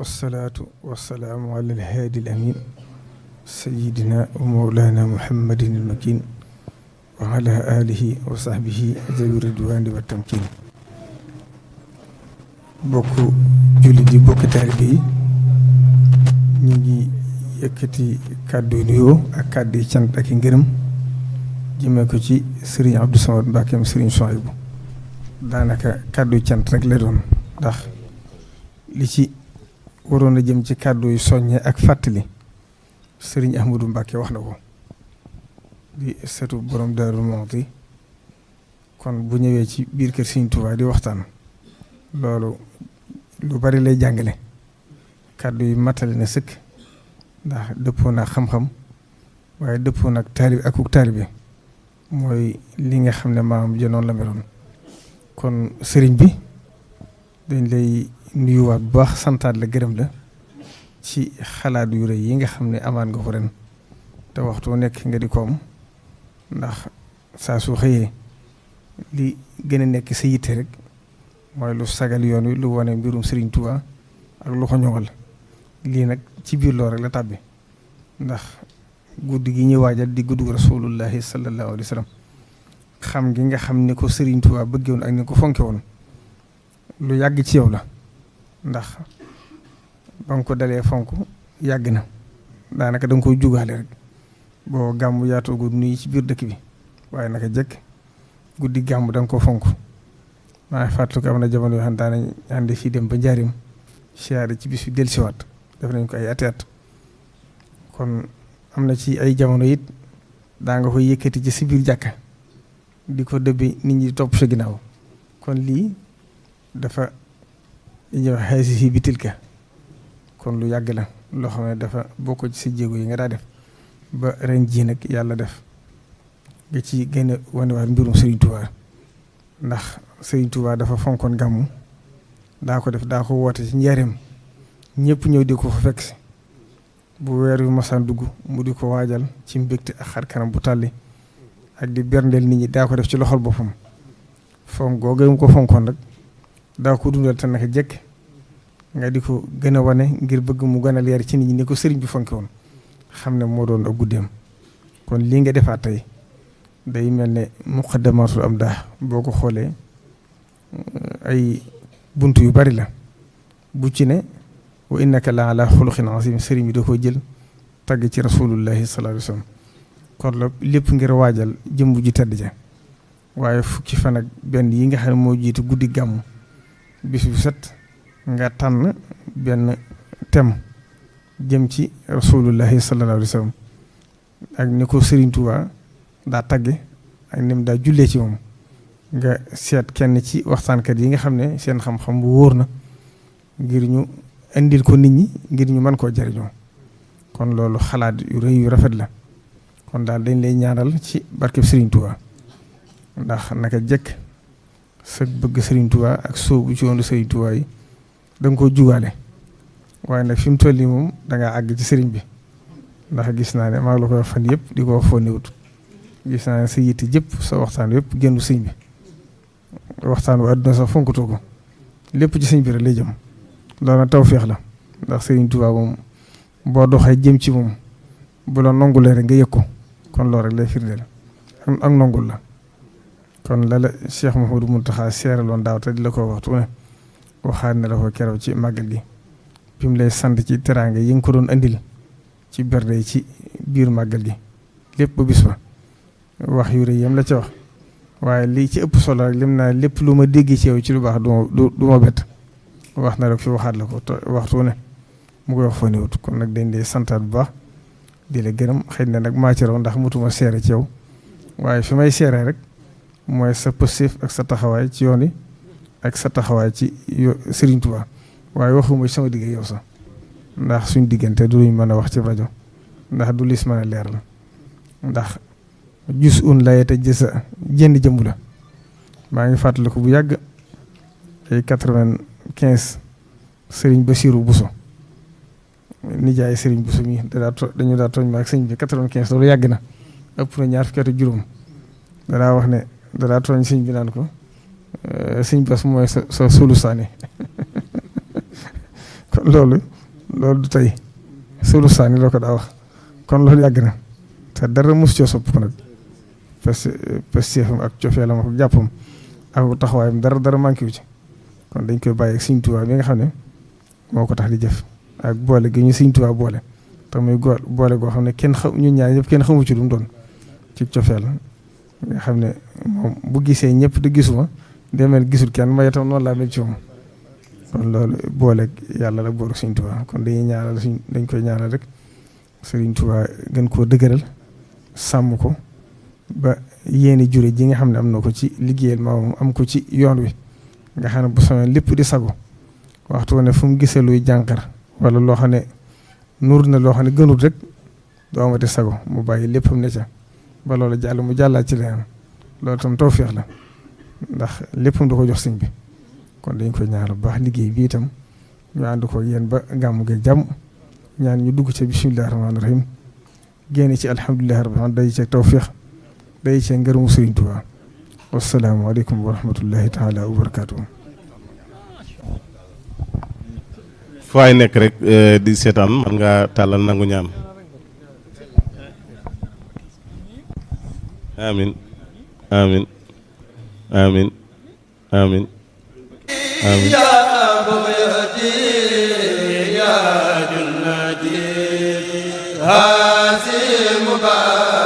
wasalaatu wasalaamu ala alhaadi alamin sayidina wa mawlana muhammadin almakin wa ala alihi wa sahbihi zawi ridwani wa tamkin. bokk jullit yi bokk taalibe yi ñu ngi yëkkati kàddu yu nuyoo ak kàddu yi cant ak i ngërëm jëmee ko ci Serigne Abdou Samad Mbackeem Serigne Souhibou. daanaka kàddu yu cant rek la doon ndax li ci waroon a jëm ci kàddu yu soññe ak fàttali Serigne Ahmadou Mbacke wax na ko di setu borom Daaru Muxti kon bu ñëwee ci biir kër Serigne Touba di waxtaan loolu lu bari lay jàngale kàddu yi matale na sëkk ndax dëppoo na xam-xam waaye dëppoo nag taalib akuk taalibe mooy li nga xam ne maam jënoon la meloon. kon sëriñ bi dañ lay nuyuwaat bu baax santaat la gërëm la ci xalaat yu rëy yi nga xam ne amaan nga ko ren te waxtu nekk nga di ko am ndax saa su xëyee li gën a nekk sa yitte rek mooy lu sagal yoon wi lu wane mbirum Serigne Touba ak lu ko ñoŋal lii nag ci biir loolu rek la tàbbi ndax guddi gi ñuy waajal di guddi rasulullahi sallallahu alayhi wa sallam xam gi nga xam ni ko Serigne Touba bëggee woon ak ni ko fonke woon lu yàgg ci yow la ndax ba nga ko dalee fonk yàgg na daanaka da nga koy jugaale rek boo gàmmu yaatoogu nuyu ci biir dëkk bi waaye naka jëkk guddi gàmmu da nga ko fonk. maa ngi fàttaliku am na jamono yoo xam ne daanañ ànd fii dem ba njaarim siyaare ci bis bi dellusiwaat def nañ ko ay at kon am na ci ay jamono it daa nga koy yëkkati ci si biir jàkka di ko dëbbi nit ñi topp sa ginnaaw kon lii dafa li ñuy wax xaasi bi tilka kon lu yàgg la loo xam ne dafa bokk ci sa jéego yi nga daa def ba ren jii nag yàlla def nga ci gën a wanewaat mbirum Serigne Touba ndax Serigne Touba dafa fonkoon gàmmu daa ko def daa ko woote ci njaareem ñëpp ñëw di ko fa fekk si bu weer wi masaan dugg mu di ko waajal ci mbégte ak xar kanam bu tàlli ak di berndeel nit ñi daa ko def ci loxol boppam fonk googu mu ko fonkoon rek daa ko dundal te naka jekk nga di ko gën a wane ngir bëgg mu gën a leer ci nit ñi ni ko sëriñ bi fonke woon xam ne moo doon ak guddeem kon lii nga defaat tey day mel ne muqaddamatul am daa boo ko xoolee ay bunt yu bari la bu ci ne wa innaka la ala xuluqin azim sëriñ bi da ko jël tagg ci rasulullahi sallallahu alayhi wasallam kon la lépp ngir waajal jëmbu ji tedd ja waaye fukki fan ak benn yi nga xam ne moo jiitu guddi gàmmu bis bu set nga tànn benn thème jëm ci rasulullahi sallallahu alayhi wasallam ak ni ko Serigne Touba daa tagge ak ni mu daa jullee ci moom nga seet kenn ci waxtaankat yi nga xam ne seen xam-xam bu wóor na ngir ñu indil ko nit ñi ngir ñu mën koo jariñoo kon loolu xalaat yu rëy yu rafet la kon daal dañ lay ñaanal ci barkeb Serigne Touba ndax naka jekk sa bëgg Serigne Touba ak soobu ci yoonu Serigne Touba yi da nga koo jugaale waaye nag fi mu toll nii moom da ngaa àgg ci Serigne bi ndax gis naa ne maa ngi la koy wax fan yëpp di ko wax foo néewut gis naa ne sa yitte jëpp sa waxtaan yëpp génnu sëñ bi waxtaan wa àdduna sax fonkatoo ko lépp ci sëñ bi rek lay jëm loolu nag tawfeex la ndax Serigne Touba moom boo doxee jëm ci moom bu la nongulee rek nga yëg ko kon loolu rek lay firndeel ak nongul la kon la la Cheikh Mouhamadou Mountakha seeraloon daaw te di la ko waxtu ne waxaat ne la ko keroog ci màggal gi bi mu lay sant ci teraanga yi nga ko doon andil ci berde yi ci biir màggal gi lépp ba bis ba wax yu rëy yam la ca wax waaye lii ci ëpp solo rek lim naa lépp lu ma dégg ci yow ci lu baax du ma bett wax na rek fi waxaat la ko waxtu ne mu koy wax fa niwut kon nag dañ dee santaat bu baax di la gërëm xëy na nag maa ci raw ndax mutuma seere ci yow waaye fi may seere rek mooy sa pëstéef ak sa taxawaay ci yoon yi ak sa taxawaay ci Serigne Touba waaye waxuma ci sama digg yow sax ndax suñ diggante du luñ mën a wax ci rajo ndax du lis mën a leer la ndax jus un layete jësa jënd jëmbu la maa ngi fàttaliku bu yàgg ay 95 Serigne Bassirou Bousso nijaay Serigne Bousso mi dañu daa tooñ ma ak sëñ bi 95 loolu yàgg na ëpp na ñaar fukki at ak juróom danaa wax ne danaa tooñ sëñ bi naan ko sëñ Bass mooy sa sulu saani kon loolu du tey sulu saani loo ko daa wax kon loolu yàgg na te dara mos coo sopp ko nag parce que pëstéefam ak cofeelam ak jàppam ak taxawaayam dara manqué wu ci kon dañ koy bàyyi ak Sëriñ Tuubaa bi nga xam ne moo ko tax di jëf ak boole gi ñu Sëriñ Tuubaa boole te muy boole goo xam ne ñun ñaar ñëpp kenn xamu ci lu mu doon ci cofeel nga xam ne moom bu gisee ñëpp di gisuma demel gisul kenn ma itam noonu laa mel ci moom kon loolu boole yàlla la boole Sëriñ Tuubaa kon dañ koy ñaanal rek Sëriñ Tuubaa gën koo dëgëral sàmm ko ba yéeni jure ji nga xam ne am na ko ci liggéeyal maamam am ko ci yoon wi nga xam ne bu soobee lépp di sago waxtu ne fu mu gisee luy jànqar wala loo xam ne nuur na loo xam ne gënul rek doo amati sago mu bàyyi léppam ne ca ba loolu jàll mu jàllaat ci leneen loolu tam tawfeex la ndax léppam da ko jox sëñ bi kon dañ koy ñaanal bu baax liggéey bi itam ñu ànd ko yéen ba gàmmu gi jàmm ñaan ñu dugg ci bismillaahi rahmaani rahiim génn ci alhamdulillahi rabbil aalamiin day ci tawfeex day ci ngërëmu Sëriñ Tuubaa wassalaamu aleykum wa rahmatullahi taala wa barakaatuhu. faay nekk rek di seetaan man nga tàllal nangu ñaan. amin amin amin amin amin ya bughayati ya junnati hasi mubarak